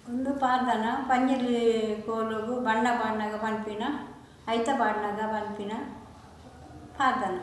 ಉಂದು ಪಾಡ್ದನ. ಪಂಜುರ್ಲಿ ಕೋಲೊಗು ಬಣ್ಣ ಪಾಡ್ನಗ ಪನ್ಪಿನ, ಐತ ಪಾಡ್ನಗ ಪನ್ಪಿನ ಪಾಡ್ದನ.